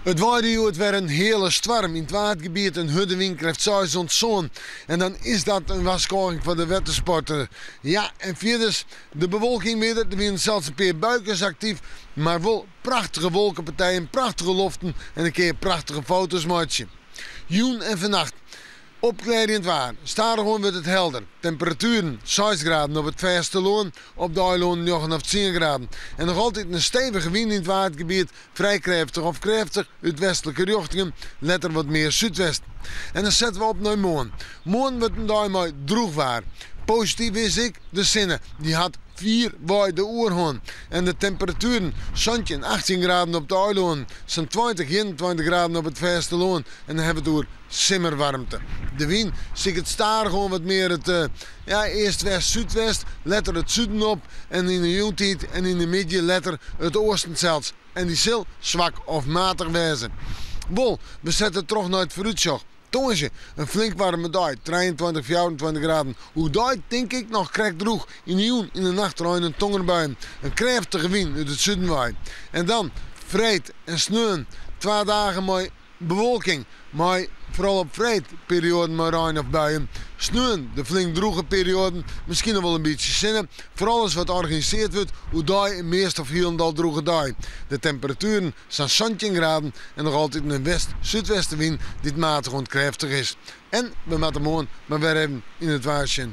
It waaide hjoed wer in heale stoarm yn it Waadgebiet, in hurde wynkrêft seis oant sân. En dan is dat in warskôging foar de wettersporter. Ja, en fierders, de bewolking wie der, der wiene sels in pear buikes aktyf, mar wol prachtige wolkepartijen, prachtige loften en dan kinne je prachtige foto's meitsje. Jûn en fannacht Opklearjend waar. Stadichoan wurdt it helder. Temperatueren, seis graden op it fêstelân, op de eilannen njoggen of tsien graden. En noch altyd in stevige wyn yn it Waadgebiet, frij krêftich of krêftich út westlike rjochtingen, letter wat mear súdwest. En dan sette we op nei moarn. Moarn wurdt in dei mei drûch waar. Posityf is ek de sinne, dy hat fierwei de oerhân. En de temperatueren, 17, 18 graden op de eilannen, sa'n 20, 21 graden op it fêstelân. En dan hawwe we it oer simmerwaarmte. De wyn siket stadichoan wat mear it ja, earst west, súdwest, letter it suden op en yn de jûntiid en yn de middei letter it oasten sels. En dy sil swak of matich wêze. Wol, we sette troch nei it foarútsjoch. Tongersdei in flink waarme dei, 23, 24 graden. Oerdei tink ik noch krekt drûch. Yn de jûn, yn de nacht rein en tongerbuien. In krêftige wyn út it suden wei. En dan freed en sneon twa dagen mei Bewolking, mei foaral op freed perioaden mei rein of buien. Sneon de flink drûge perioaden, miskien noch wol in bytsje sinne. Foar alles wat organiseard wurdt, oerdei in meast of hielendal drûge dei. De temperatueren sa'n 17 graden en noch altyd in west-súdwestewyn dy't matich oant krêftich is. En we moatte moarn mar wer even yn it waar sjen.